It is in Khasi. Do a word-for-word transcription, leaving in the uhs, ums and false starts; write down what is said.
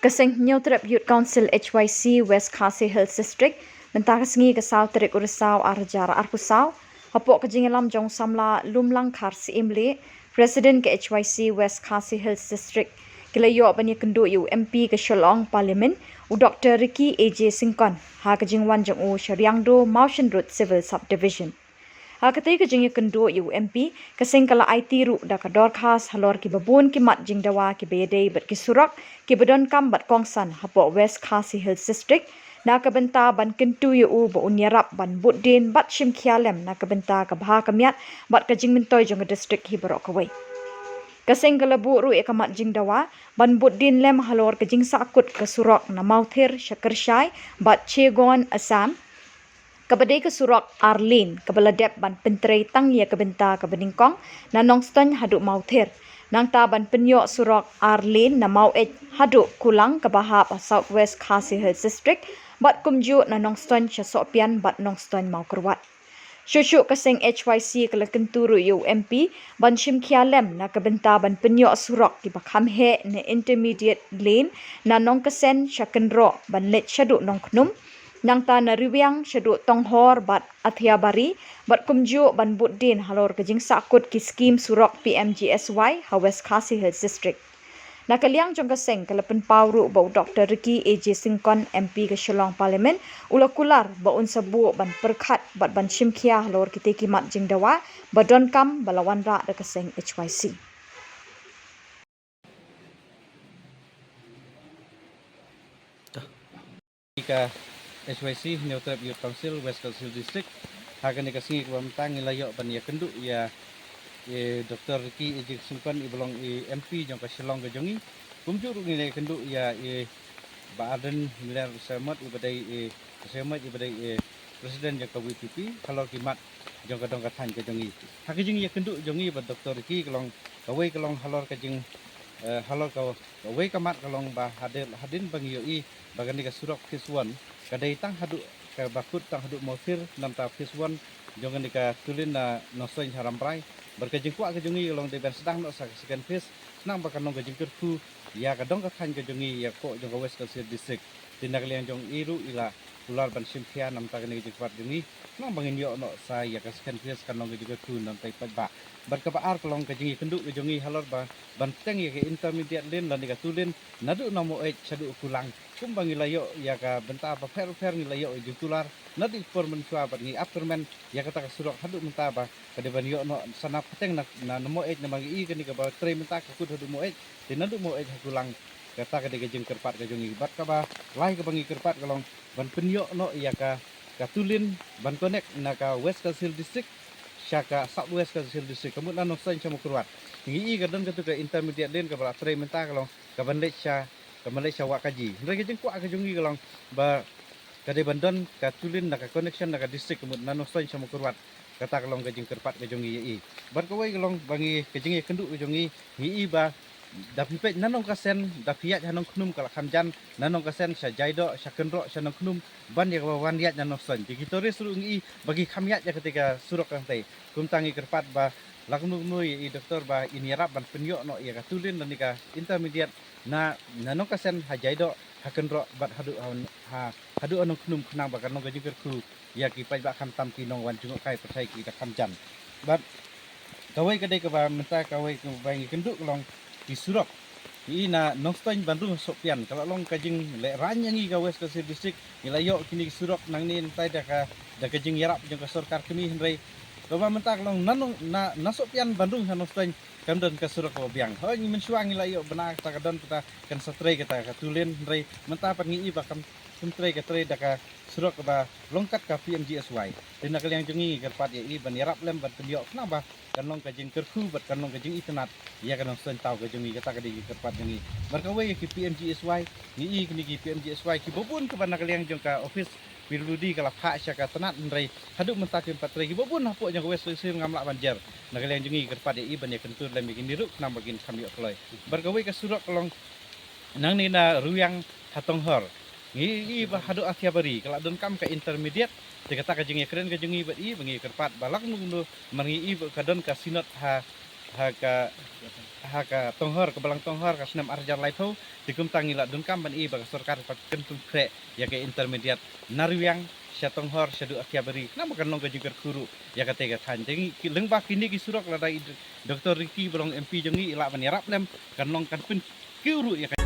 Ka seng Hynñiewtrep Youth Council H Y C West Khasi Hills District mynta ka sngi ka saw tarik u Risaw ar hajar arphew saw, hapoh ka jingïalam jong u samla Lumlangkhar Syiemlieh, President ka H Y C West Khasi Hills District, ki la ïoh ban ïakynduh ïa u M P ka Shillong Parliament, u Doctor Ricky A J Syngkon, ha ka jingwan jong u sha Riangdo Mawshynrut Civil Subdivision. Ha katei ka jingïakynduh ïa u M P, ka seng ka la aiti ruh da ka dorkhas halor kiba bun ki mat jingdawa kiba ïadei bad ki surok kiba donkam bad kongsan hapoh West Khasi Hills District, na ka bynta ban kyntu ïa u ba un ïarap ban bud dien bad shim khia lem na ka bynta ka bha ka miat bad ka jingmyntoi jong ka district hi baroh kawei. Ka seng ka la buh ruh ïa ka mat jingdawa ban bud dien lem halor ka jingsahkut ka surok na Mawthir sha Kyrshai bad Chegon Assam, kaba dei ka surok ar lane kaba la dep ban pyntrei tang ïa ka bynta kaba nyngkong na Nongstoiñ haduh Mawthir, nangta ban pynïoh surok ar lane na Maweit haduh Kulang kaba hap ha South West Khasi Hills District, bad kumjuh na Nongstoiñ sha Sohpian bad Nongstoiñ Mawkyrwat. Shuh shuh ka seng H Y C ka la kyntu ruh ïa u M P ban shim khia lem na ka bynta ban pynïoh surok kiba kham heh ne intermediate lane na Nongkasen sha Kynroh ban leit shaduh Nongkhnum, nangta na Riwiang shaduh Tonghor bad Athiabari, bad kumjuh ban bud dien halor ka jingsahkut ki skim surok P M G S Y ha West Khasi Hills District. Na ka liang jong ka seng ka la pynpaw ruh ba u Doctor Ricky A J Syngkon, M P ka Shillong Parliament, u la kular ba un sa buh ban pyrkhat bad ban shim khia halor kitei ki mat jingdawa ba donkam ba la wanrah da ka seng H Y C. Ka H Y C, Hynñiewtrep Youth Council, West Khasi Hills District. Ha kane ka sngi kaba mynta ngi la ïoh ban ïakynduh ïa i Doctor Ricky A J Syngkon, iba long i M P jong ka Shillong ka jong ngi. Kumjuh ruh ngi la ïakynduh ïa i Bah Ardent Miller Basaiawmoit, iba dei i Basaiawmoit, iba dei i President jong ka V P P, halor ki mat jong ka dong ka thaiñ ka jong ngi. Ha ka jingïakynduh jong ngi bad Doctor Ricky ka long, kawei ka long halor ka jing, eh, halor ka, kawei ka mat ka long ba hadien, hadien ba ngi ïohi ba kane ka surok phase one ka dei tang haduh, kaba kut tang haduh Mawthir, nangta phase one jong kane ka tulin na Nongstoiñ ha Rambrai. Bad ka jingkwah ka jong ngi ka long dei ban sdang noh sa ka second phase, khnang ba kan long ka jingkyrkhu ïa ka dong ka thaiñ ka jong ngi, ïa ka jong ka West Khasi Hills District. Te na ka liang jong i ruh i la kular ban shim khia na ka bynta kane ka jingkyrpad jong ngi, khnang ba ngin ïoh noh sa ïa ka second phase, kan long ka jingkyrkhu na ka bynta i paidbah. Bad kaba ar ka long ka jingïakynduh ka jong ngi halor ba ban bteng ïa ka intermediate lane lane ka tulin naduh na Maweit shaduh Kulang. Kumba ngi la ïoh ïa ka bynta bapher bapher, ngi la ïoh ïa jingkular naduh por mynshuwa bad ngi ap kyrmen ïa kata ka surok haduh mynta ba ka dei ban ïoh noh sa na pateng na, na, na Maweit, namar ngi i kane kaba trei mynta ka kut haduh Maweit, te naduh Maweit ha Kulang. Kata ka dei ka jingkyrpad ka jong ngi. Bad kaba lai kaba ngi kyrpad ka long ban pynïoh noh ïa ka, ka tulin ban connect na ka West Khasi Hills District sha ka South West Khasi Hills District, ka mut na Nongstoiñ sha Mawkyrwat. Ngi i ka don katu ka intermediate lane kaba la trei mynta ka long kaban leit sha, kaban leit sha Wahkaji. Hynrei ka jingkwah ka jong ngi ka long ba ka dei ban don ka tulin na ka connection na ka district, ka mut na Nongstoiñ sha Mawkyrwat. Kata ka long ka jingkyrpad ka jong ngi ïa i. Bad kawei ka long ba ngi, ka jingïakynduh ka jong ngi, ngi i ba da phi peit na Nongkasen, da phi ïaid ha Nongkhnum ka la kham jan, na Nongkasen sha Jaidoh, sha Kynroh, sha Nongkhnum, ban ïa kaba wan ïaid na Nongstoiñ. Te ki tourist ruh ngi i ba ki kham ïaid ïa katei ka surok ka hangtei. Kumta ngi kyrpad ba la kumno kumno ïa i Doctor ba in ïarap ban pynïoh noh ïa ka tulin lane ka intermediate na, na Nongkasen ha Jaidoh, ha Kynroh bad haduh ha, ha, haduh ha Nongkhnum, khnang ba kan long ka jingkyrkhu ïa ki paidbah, khamtam ki nongwan jngohkai pyrthei kiba kham jan. Bad kawei ka dei kaba mynta, kawei kaba ngi kynduh ka long ki surok. Ngi i na Nongstoiñ ban rung ha Sohpian, ka la long ka jinglehrain ïa ngi ka West Khasi Hills District. Ngi la ïoh kine ki surok nangne nangtai da ka, da ka jingïarap jong ka sorkar kmie, hynrei kaba mynta ka long na Nong, na, na Sohpian ban rung ha Nongstoiñ kam don ka surok kaba biang. Hooid, ngi mynshuwa ngi la ïoh bna kata, ka don kata, kan sa trei kata ka tulin, hynrei mynta pat ngi i ba kam, kam trei, ka trei da ka surok kaba long kat ka P M G S Y. Te na ka liang jong ngi ngi kyrpad ïa i ban ïarap lem ban pynïoh, khnang ba kan long ka jingkyrkhu bad kan long ka jingitynnad ïa ka Nongstoiñ taw ka jong ngi. Kata ka dei ka jingkyrpad jong ngi. Bad kawei ïa ki P M G S Y, ngi i kine ki P M G S Y kiba bun kiba na ka liang jong ka office P W D ka la phah sha ka tnat, hynrei haduh mynta kim pat trei. Kiba bun hapoh jong ka West Khasi Hills ngam lah ban jer. Na ka liang jong ngi ngi kyrpad ïa i ban ïakyntu lem ïa kine ruh, khnang ba kin kham ïoh kloi. Bad kawei ka surok ka long nangne na Riwiang ha Tonghor. Ngi i ba haduh Athiabari ka la donkam ka intermediate. Te kata ka jingïakren ka jong ngi bad i ba ngi kyrpad ba la kumno kumno, namar ngi i ba ka don ka synod ha, ha ka, ha ka Tonghor, ka Balang Tonghor, ka snem ar hajar laiphew, te kumta ngi la donkam ban ïohi ba ka sorkar pat kan pynkhreh ïa ka intermediate na Rwiang sha Tonghor, shaduh Akhiabari, khnang ba kan long ka jingkyrkhu ruh ïa kata ka thaiñ. Te ngi, ki, lyngba kine ki surok, lada i Doktor Ricky ba long M P jong ngi i lah ban ïarap lem, kan long kan pynkiew ruh ïa ka